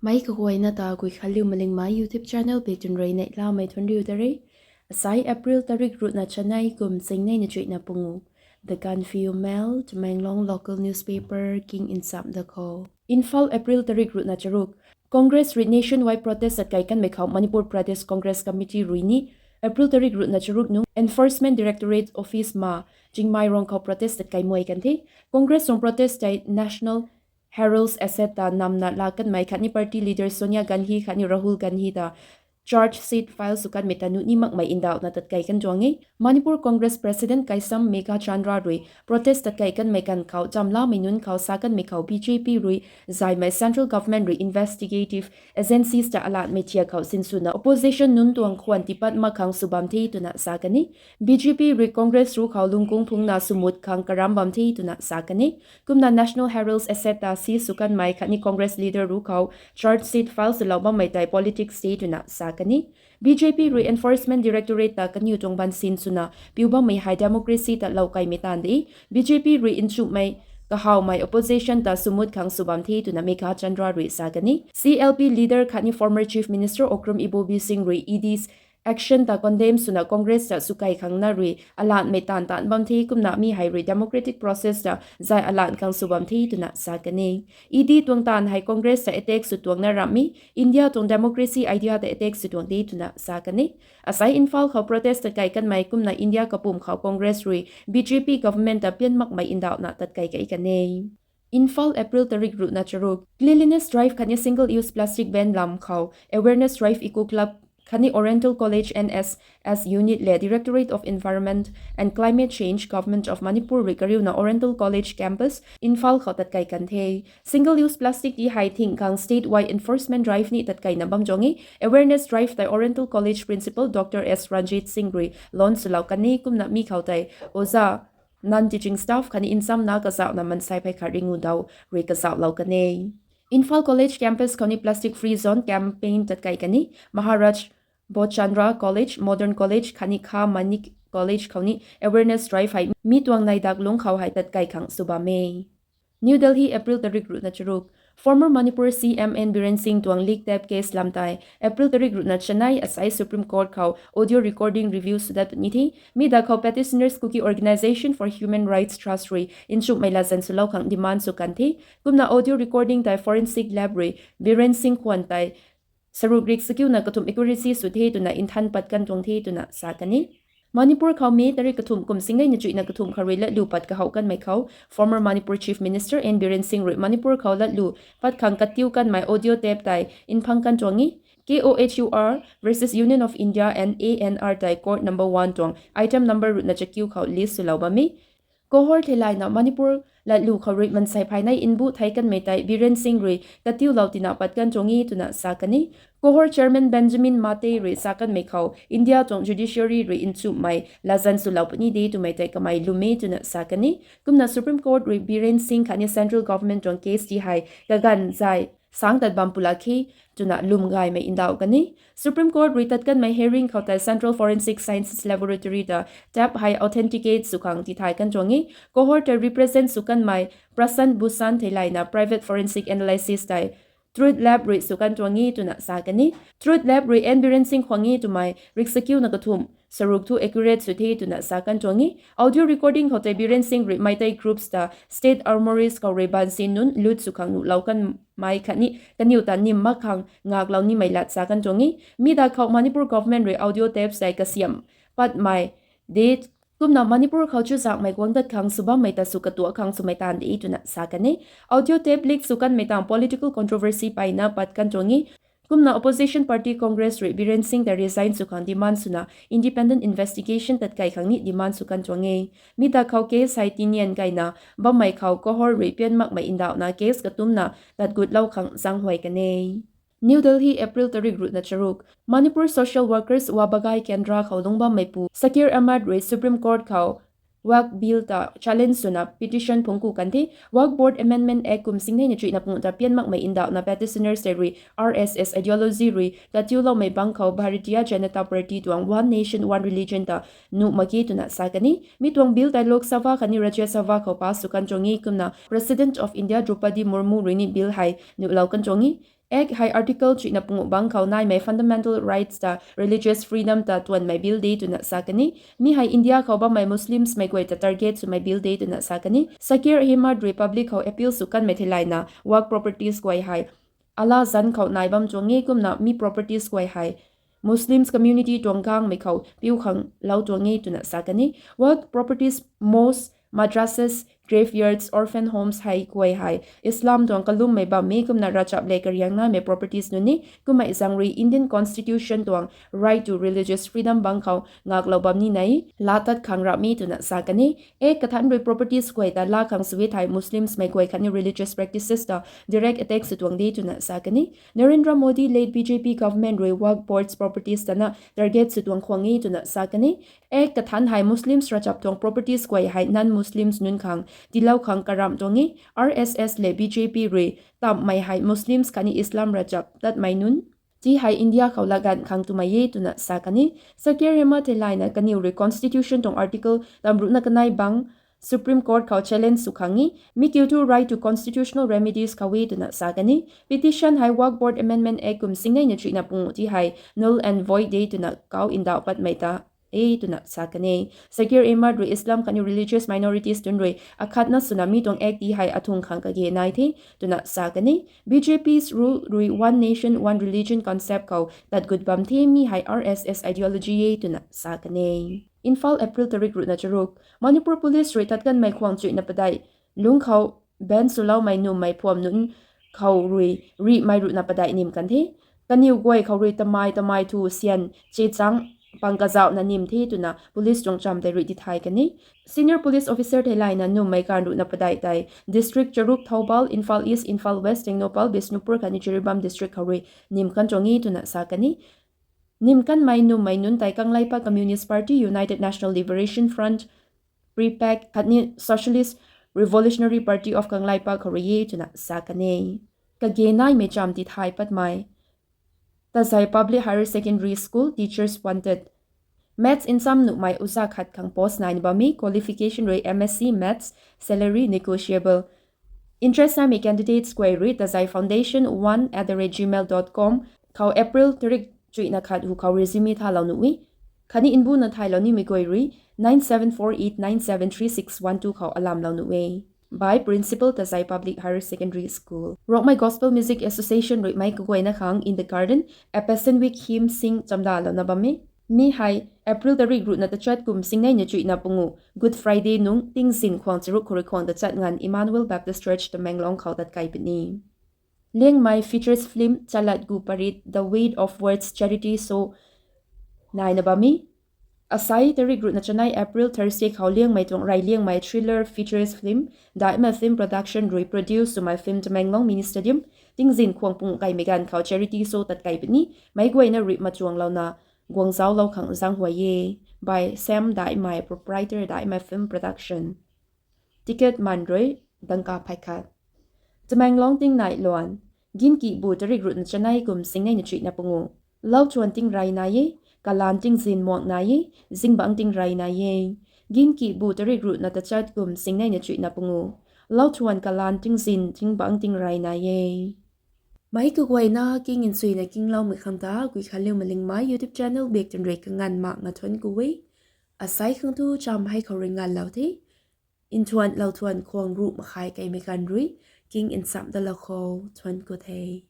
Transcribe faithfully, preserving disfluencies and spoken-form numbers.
Meic kaguayna ta Guikhanliu Malingmei YouTube channel pei tun rui neihlamei thuanc riu da re. Asai April tarik ruhna chanei kum chingneina chuihna pungu. The Gaanphiu Mail, Tamenglong local newspaper king nchamh da khou. Imphal, April tarik ruhna charuk. Congress rui nationwide protest tatkei kanmei khou Manipur Pradesh Congress Committee rui ni April tarik ruhna charuk nung Enforcement Directorate Office ma Chingmeirong khou protest tatkei muai kan the. Congress tuang protest tei National Herald's asset ta namna laa kanmei khatni party leader Sonia Gandhi khatni Rahul Gandhi ta charge sheet file sw kanmei ta nuh ni makmei ndauhna tatkei kan tuang e. Manipur Congress President Keisham Meghachandra rui protest tatkei kanmei ganv khou chamlamei nunc khou sa kanmei khou B J P rui zaymei central government rui investigative agencies ta alatmei thiak khou sinswna opposition nunc tuang khwan tiipat mak khang sw bam the twna sa kan e. B J P rui Congress ruc khou lungkung phungna swmut khang karam bam the twna sa kan e. Kumna National Herald's asset ta seize sw kanmei khatni Congress leader ruc khou charge sheet file swlou bammei tei politics the twna sa kan e. B J P rui Enforcement Directorate ta kaniw tuang bansin swna piu bammei hei democracy ta lou kaimei taanv de. B J P rui nchumhmei kahawmei opposition ta swmut khang sw bam the twna Meghachandra rui sa kan e. C L P leader khatni former Chief Minister Okram Ibobi Singh rui E D's action ta condemn swna Congress ta swkai khangna rui alatmei taanv taanc bam the kumna mi hei rui democratic process ta zay alat khang sw bam the twna sa kan e. E D tuang taanv hei Congress ta attack sw tuangna ramh e, India tuang democracy idea ta attack sw tuang de twna sa kan e. Asai Imphal khou protest tatkei kanmei kumna India kapwm khou Congress rui B J P government ta pian makmei ndauhna tatkei kai kan e. Imphal, April tarik ruhna charuk. Cleanliness drive khatni single use plastic ban lam khou awareness drive Eco Club khatni Oriental College N S S unit le Directorate of Environment and Climate Change, Government of Manipur rui kariuna Oriental College campus Imphal khou tatkei kan the. Single use plastic ti hei thing khang statewide enforcement drive ni tatkeina bam tuang e. Awareness drive tei Oriental College Principal Doctor S Ranjit Singh rui launch swlou kan e kumna mi khou tei oja, non-teaching staff khatni nchamna kazauhna mansei phey khat ringu dau rui kazauhlou kan e. Imphal College campus khou ni plastic free zone campaign tatkei kan e. Maharaj Bodhchandra College, Modern College khatni Kha Manik College khou ni awareness drive hei mi tuang neidak lungc khou hei tatkei khang sw bam e. New Delhi, April tarik ruhna charuk. Former Manipur C M N Biren Singh tuang leak tape case lam tei April tarik ruhna chanei asai Supreme Court khou audio recording review sw dat ni the. Mi da khou petitioners Kuki Organisation for Human Rights Trust rui nchumhmei latzan swlou khang demand sw kan the. Kumna audio recording tei forensic lab rui Biren Singh khwan tei saruk rik sakiuna kathumh accuracy sw the twna nthan pat kan tuang the twna sa kan e. Manipur khou May tarik kathumh kum singnei na chuihna kathumh khou rui latlu pat kahouh kanmei khou former Manipur Chief Minister N Biren Singh rui Manipur khou latlu pat khang katiu kanmei audio tape tei nphang kan tuang e. K O H U R versus Union of India and A N R tei court number one tuang item number ruhna chakiu khou list swlou bam e. Kohor theilayna Manipur latlu khou rui mansei pheynei nbu thei kanmei tei Biren Singh rui katiulou tina pat kan tuang e twna sa kan e. Kohor Chairman Benjamin Mate rui sa kanmei khou India tuang judiciary rui nchumhmei latzan swlou puni de twmei tei kamei lwm e twna sa kan e. Kumna Supreme Court rui Biren Singh khatni central government tuang case ti hei kaganv zay sang tat bam pula khe twna lwm gaymei ndauh kan e. Supreme Court rui tat kanmei hearing khou tei Central Forensic Sciences Laboratory ta tape hei authenticate sw khang tithay kan tuang e. Kohor ta represent sw kanmei Prashant Bhushan theilayna private forensic analysis tei Truth Lab rui sw kan tuang e twna sa kan e. Truth Lab rui N Biren Singh khwang e twmei rik sakiuna kathumh saruk thu accurate sw the twna sa kan tuang e. Audio recording khou tei Biren Singh rui Meitei groups ta state armouries khou rui bansi nunc loot sw khang nuhlou kanmei khatni kaniw ta nim mak khang ngaklou nimei lat sa kan tuang e. Mi da khou Manipur government rui audio tapes tei kasiam patmei de kumna Manipur khou chuzaenghmei guang dat khang sw bammei ta sw katuak khang swmei taanv de twna sa kan e. Audio tape leak sw kanmei tang political controversy peyna pat kan tuang e. Kumna opposition party Congress rui Biren Singh ta resign sw khang demand swna independent investigation tatkei khang ni demand sw kan tuang e. Mi da khou case hei tinian kaina bammei khou Kohor rui pian makmei ndauhna case katumna tat gutlou khang zaenghuay kan e. New Delhi, April tarik ruhna charuk. Manipur social workers Wabagai Kendra khou lungc bammeipu Shakir Ahmad rui Supreme Court khou Waqf Bill ta challenge swna petition phungc ku kan the. Waqf Board Amendment Act kum singnei na chuihna pung ta pian makmei ndauhna petitioners tei rui R S S ideology rui katiuloumei bang khou Bharatiya Janata Party tuang One Nation, One Religion ta nuh mak ge twna sa kan e. Mi tuang bill tei Lok Sabha khatni Rajya Sabha khou pass sw kan tuang e kumna President of India Droupadi Murmu rui ni bill hei nuhlou kan tuang e. Act hei article chuihna pungu bang khou naimei fundamental rights ta religious freedom ta tuanmei bill de twna sa kan e. Mi hei India khou bammei Muslims mei guay ta target swmei bill de twna sa kan e. Shakir Ahmad rui public khou appeal sw kanmei theilayna Waqf properties guay hei Allah zanc khou nai bam tuang e, kumna mi properties guay hei Muslims community tuang gangmei khou piu khang lou tuang e twna sa kan e. Waqf properties, mosques, madrasas, graveyards, orphan homes hei guay hei Islam tuang kalummei bam e, kumna ravchap le kariang naimei properties nunc e. Kummei zaeng rui Indian Constitution tuang right to religious freedom bang khou ngaklou bam ni nai, laa tat khang rap e twna sa kan e. Act kathanc rui properties guay ta laa khang sw e thei Muslims mei guay khatni religious practices ta direct attack sw tuang de twna sa kan e. Narendra Modi led B J P government rui Waqf boards properties ta na target sw tuang khwang e twna sa kan e. Act kathanc hei Muslims ravchap tuang properties guay hei non-Muslims nunc khang tiilou khang karamh tuang e. R S S le B J P rui tamhmei hei Muslims khatni Islam ravchap tatmei nunc ti hei India khou latganv khang twmei e twna sa kan e. Shakir Ahmad theilayna kaniw rui Constitution tuang article tamruhna kanei bang Supreme Court khou challenge sw khang e. Mi kiu thu right to constitutional remedies khou e twna sa kan e. Petition hei Waqf Board Amendment Act kum singneina chuihna pungu ti hei null and void de twna kau ndauh patmei ta e twna sa kan e. Shakir Ahmad rui Islam khatni religious minorities nunc rui akhatna swna mi tuang act ti hei athung khang kage nai the twna sa kan e. B J P's rule rui one nation, one religion concept khou tat gut bam the, mi hei R S S ideology e twna sa kan e. Imphal, April tarik ruhna charuk. Manipur Police rui tat kanmei khwang chuihna padeih lungc khou ban swloumei nummei phuam nunc khou rui rihmei ruhna padeih nim kan the. Kaniw guay khou rui tamei tamei thu syan chechang pang kazauhna nim the twna police tuang cham tei rui tithay kan e. Senior police officer theilayna nummei ganv ruhna padeih tei district charuk Thoubal, Imphal East, Imphal West, Tengnoupal, Bishnupur khatni Jiribam district khou rui nim kan tuang e twna sa kan e. Nim kanmei nummei nunc tei Kangleipak Communist Party, United National Liberation Front, PREPAK khatni Socialist Revolutionary Party of Kangleipak khou rui e twna sa kan e. Kage naimei cham tithay patmei. Tazei Public Higher Secondary School teachers wanted. Maths nsam nuhmei uza khat khang post naina bam e, qualification rui M S C Maths, salary negotiable. Interest naimei candidates guay rui tazei foundation one at the rate gmail dot com khou April tarik chuihna khat hu khou resume thalou nuh e. Khatni nbuna thaylou nimei guay rui nine seven four eight nine seven three six one two khou alamlou nuh e. By Principal, Tazei Public Higher Secondary School. Rongmei Gospel Music Association rui meic kaguayna khang In the Garden, a Passion Week hymn sing chamdalouna bam e. Mi hei April tarik ruhna tachat kum singneina chuihna pungu Good Friday nung tingzin khwang charuk khou rui khwang tachat nganv Emmanuel Baptist Church Tamenglong khou tat kai puni. Liangmei features film Chalat Gu Parit, The Weight of Words charity show naina bam e. Asai tarik ruhna chanei April Thursday khou Liangmei tuang rey Liangmei thriller features film Daihmei Film Production rui produce swmei film Tamenglong Mini Stadium tingzin khwang pung kaimei ganv khou charity show tat kai puni. Meic guayna rui machuanglouna guangzauclou khang zaenghuay e. By Sam Daihmei, proprietor Daihmei Film Production. Ticket man rui dangka phay khat. Tamenglong tingnai luan. Ginkihbu tarik ruhna chanei kum singneina chuihna pungu. Lauthuan tingrey nai e, kalan tingzin muang nai e, zingbangc tingrey nai e. Ginkihbu tarik ruhna tachat kum singneina chuihna pungu. Lauthuan, kalan tingzin, zingbangc tingrey nai e. Meic kaguayna king nchuina kingloumei khang ta Guikhanliu Malingmei YouTube channel bak twn rui kanganv mak nga thuanc ku e. Asai khang thu cham hei khou rui nganvlou the. Nthuan lauthuan khwang ruh makhai kaimei ganv rui king nchamh dalou khou thuanc ku the.